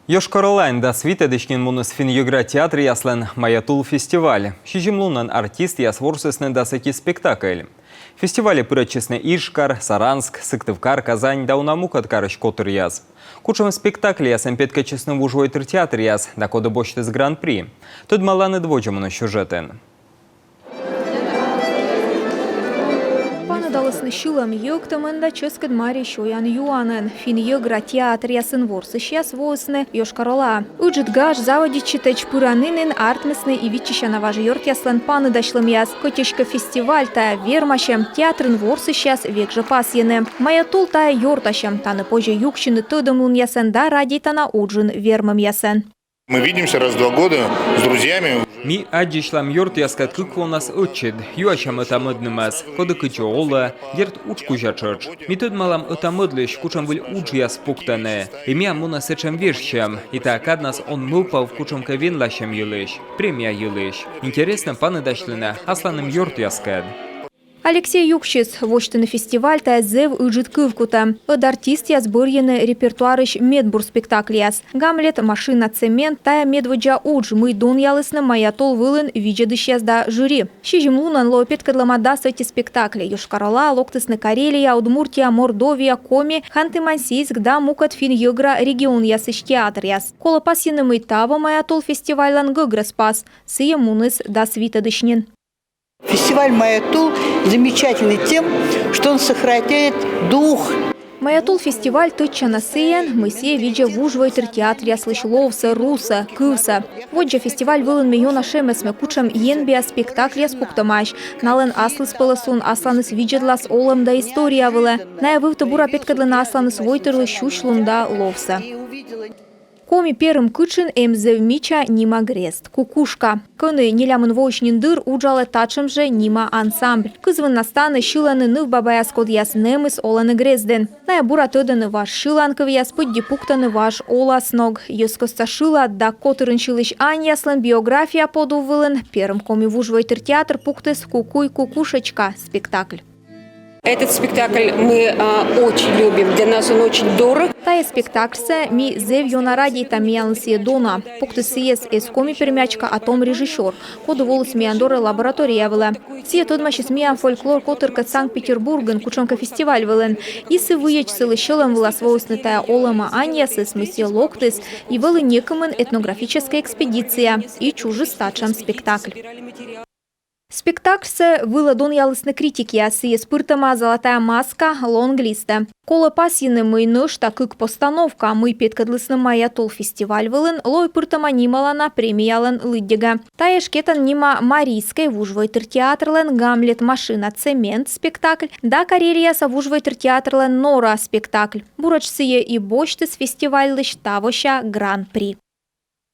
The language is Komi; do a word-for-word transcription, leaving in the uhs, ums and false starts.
Йошкар-Олаын дас витӧдысь нин муніс финн-йӧгра театръяслӧн «Мая тул» фестиваль. Сизим лунӧн артистъяс ворсісны дас ӧти спектакль. Фестивальӧ пырӧдчисны Ижкар, Саранск, Сыктывкар, Казань да уна мукӧд карысь котыръяс. Кутшӧм спектакльясӧн петкӧдчисны вужвойтыр театръяс да коді босьтіс гран-при, тӧдмаланныд водзӧ миян сюжетын. Паныдалісны сьылӧм-йӧктӧмӧн да чӧскыд мари сёян-юанӧн. Финн-йӧгра театръясын ворсысьяс воисны Йошкар-Олаӧ. Ыджыд гаж заводитчытӧдз пыранінын артмисны и виччысяна важ ёртъяслӧн паныдасьлӧмъяс. Кӧть эськӧ фестиваль тайӧ вермасьӧм, театрын ворсысьяс век жӧ пасйӧны. «Мая тул» — тайӧ ёртасьӧм, тані позьӧ юксьыны тӧдӧмлунъясӧн да радейтана уджын вермӧмъясӧн. Мы видимся раз в два года с друзьями. Ми аддзысьлам ёртъяскӧд кык вонас ӧтчыд, юасям ӧта-мӧднымӧс, коді кыдзи олӧ, дерт, удж кузя тшӧтш. Ми тӧдмалам ӧта-мӧдлысь, кутшӧм выль уджъяс пуктӧны. И миян мунӧ сэтшӧм вежсьӧм, и тайӧ каднас он мӧвпав кутшӧмкӧ венласьӧм йылысь, премия йылысь. Интереснӧ паныдасьлыны асланым ёртъяскӧд. Алексей юксис: восьтыны фестиваль — тайӧ зэв ыджыд кывкутӧм. Ӧд артистъяс бӧрйӧны репертуарысь медбур спектакльяс. «Гамлет», «Машина», «Цемент» — тайӧ медводдза удж, мый донъялісны «Мая тул» вылын видзӧдысьяс да жюри. Сизим лунӧн лоӧ петкӧдлӧма дас ӧти спектакль. Йошкар-Олаӧ локтісны Карелия, Удмуртия, Мордовия, Коми, Ханты-Мансийск да мукӧд финн-йӧгра регионъясысь театръяс. Колӧ пасйыны, мый таво «Мая тул» фестивальлӧн гӧгрӧс пас. Сійӧ муніс дас витӧдысь нин. Фестиваль «Мая тул» замечательный тем, что он сохраняет дух. «Мая тул» фестиваль тӧдчана сійӧн, мый сійӧ видзӧ вужвойтыр театръяслысь ловсӧ, русӧ, кывсӧ. Воддза фестиваль вылын ми ёна шемӧсмӧ, кутшӧм енбиа спектакльяс пуктӧмаӧсь. Налӧн аслыспӧлӧсун асланыс видзӧдлас олӧм да история вылӧ. Найӧ вывті бура петкӧдлӧны асланыс войтырлысь сюсьлун да ловсӧ. Коми перым кытшын эм зэв мича нима грезд — «Кукушка», кӧні нелямын воысь нин дыр уджалӧ татшӧм жӧ нима ансамбль. Кызвыннас тані сьылӧны нывбабаяс, кодъяс нэмыс олӧны грездын. Найӧ бура тӧдӧны важ сьыланкывъяс, пыдди пуктӧны важ оласног. Йӧзкостса шылад да котырын сьылысь аньяслӧн биография подув вылын Перым коми вужвойтыр театр пуктіс «Кукуй-кукушечка» спектакль. Этот спектакль мы, а, очень любим. Для нас он очень дорог. Тайӧ спектакльсӧ ми зэв ёна радейтам, миянлы сійӧ дона. Пуктіс сійӧс эз коми-пермячка, а том режиссёр, коді воліс миян дорӧ лаборатория вылӧ. Сійӧ тӧдмасис миян фольклор котыркӧд Санкт-Петербургын кутшӧмкӧ фестиваль вылын. И сы выйӧдз сылы сьӧлӧм вылас воисны тайӧ олӧмӧ аньясыс, мый сійӧ локтіс, и вӧлі некымын этнографическӧй экспедиция, и чужис татшӧм спектакль. Спектакльсӧ вылӧ донъялісны критикъяс, сійӧс пыртӧма «Золотая маска» лонг-листӧ. Колӧ пасйыны, мый нӧшта кык постановка, мый петкӧдлісны «Мая тул» фестиваль вылын, лои пыртӧма нималана премиялӧн лыддьӧгӧ. Тайӧ эськӧ ӧтан нима Марийскӧй вужвойтыр театрлӧн «Гамлет, машина, цемент» спектакль да Карелияса вужвойтыр театрлӧн «Нора» спектакль. Буретш сійӧ и босьтіс фестивальлысь тавося гран-при.